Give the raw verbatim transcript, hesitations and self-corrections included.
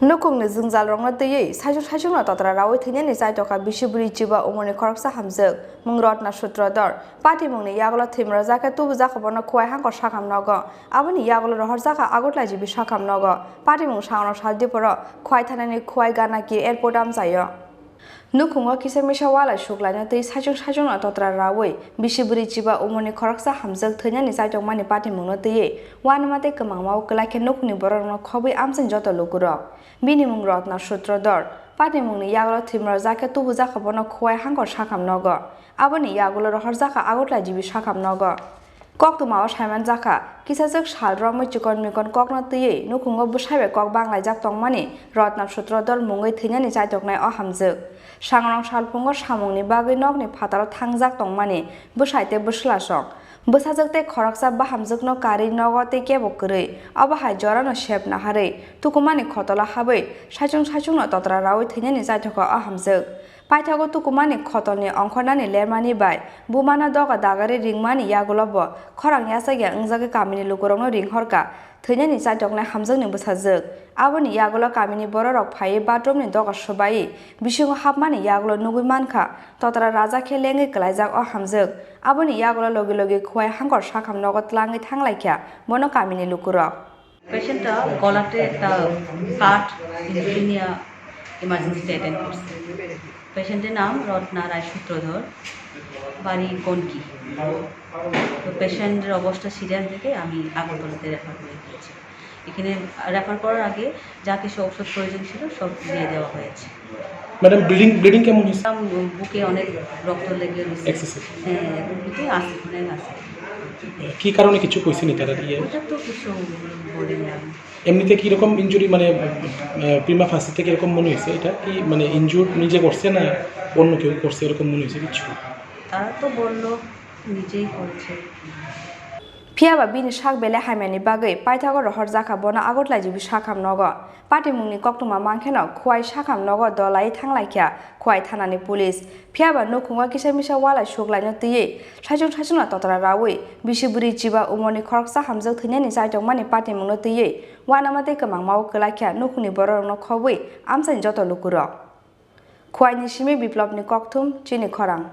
Nukhungni jwngjalrokno twiwi saichung saichungno totra raui thwinani chaitokha bisi bwrwi chiba umorni khoroksa hamjwk, mung Rotna Sutrodhor. Patimungni yagulo thwimorok jakhe tubujak kha bono Khowai hangkor sakham nogo. Aboni yagulo rohorjak kha Agartala G B sakham nogo. Patimung sangrok sal diporo Khowai thanani Khowai Ganaki airport amchaio. Nukhungo kisa misa walai suklaino twi saichung saichungno totra raui bisi bwrwi chiba umorni khoroksa hamjwk thwinani chaitokmani patimungno twiwi uanama tei kwmangmao kwlai khe nukhungni bororokno khobwi amchaini joto lukurok. Bini mung Rotna Sutrodhor. Patimungni yagulo thwimorok jakhe tubujak kha bono Khowai hangkor sakham nogo. Aboni yagulo rohorjak kha Agartala G B sakham nogo. Koktwmao saimanjakha, kisajwk sal romwi chikon mikon kokno twiwi nukhungo bwsai bai kok banglaijak tongmani Rotna Sutrodhor mungwi thwinani chaitoknai o hamjwk. Sangrong salphungo samungni bagwi nokni phataro thangjak tongmani bwsai tei bwslasong. Bwsajwk tei khoroksa bahamjwkno karwi nogo tei kebo kwrwi, obo hai jorano sep naharwi tukumani khotolo habwi saichung saichungno totra raui thwinani chaitokha o hamjwk. Paithago tukumani khotolni ongkhornani lermani bai bumano doga dagarwi ringmani yagulo bo khorang yachakya wngjagwi kamini lukurokno ringhorkha thwinani chaitoknai hamjwkni bwsajwk. Aboni yagulo kamini bororok phaiwi bathroomni doga swbaiwi bisingo hapmani yagulo nugwi mankha totra raja khe lengwi kwlaijak o hamjwk. Aboni yagulo logi logi Khowai hangkor sakham nogo tlangwi thanglaikha bono kamini lukurok. পেশেন্টটা গলাতে একটা cut injury নিয়ে ইমার্জেন্সিতে অ্যাটেন্ড করছে। পেশেন্টের নাম রত্না রায় সূত্রধর, বাড়ি কনকি। তো পেশেন্টের অবস্থা সিরিয়াস দেখে আমি আগরতলাতে রেফার করে দিয়েছি। এখানে রেফার করার আগে যা কিছু ঔষধ প্রয়োজন ছিল সব দিয়ে দেওয়া হয়েছে। ম্যাডাম, ব্লিডিং ব্লিডিং কেমন হয়েছে? বুকে অনেক রক্ত লেগে রয়েছে। এক্সেসিভ। হ্যাঁ, বুকে আছে, অনেক আছে। কি কারণে কিছু কইছেনি তারা দিয়ে? ওটা তো কিছু বলেনি আমি। এমনিতে কিরকম ইনজুরি, মানে প্রিমা ফাসিতে কিরকম মনে হয়েছে? এটা কি মানে ইনজুর নিজে করছে না অন্য কেউ করছে, এরকম মনে হয়েছে কিছু? তারা তো বললো নিজেই করেছে। Phiyaba bini sak belai hamyani bagwi paithago rohorjakha bono Agartala G B sakham nogo. Patimungni koktwma mankheno Khowai sakham nogo dolai thanglaikha Khowai thanani police. Phiyaba nukhungo kisa misa walai suklaino twiwi saichung saichungno totra raui bisi bwrwi chiba umorni khoroksa hamjwk thwinani chaitokmani patimungno twiwi uanama tei kwmangmao kwlaikha nukhungni bororokno khobwi amchaini joto lukurok. Khowai ni simi Biplopni kokthum chini khorang.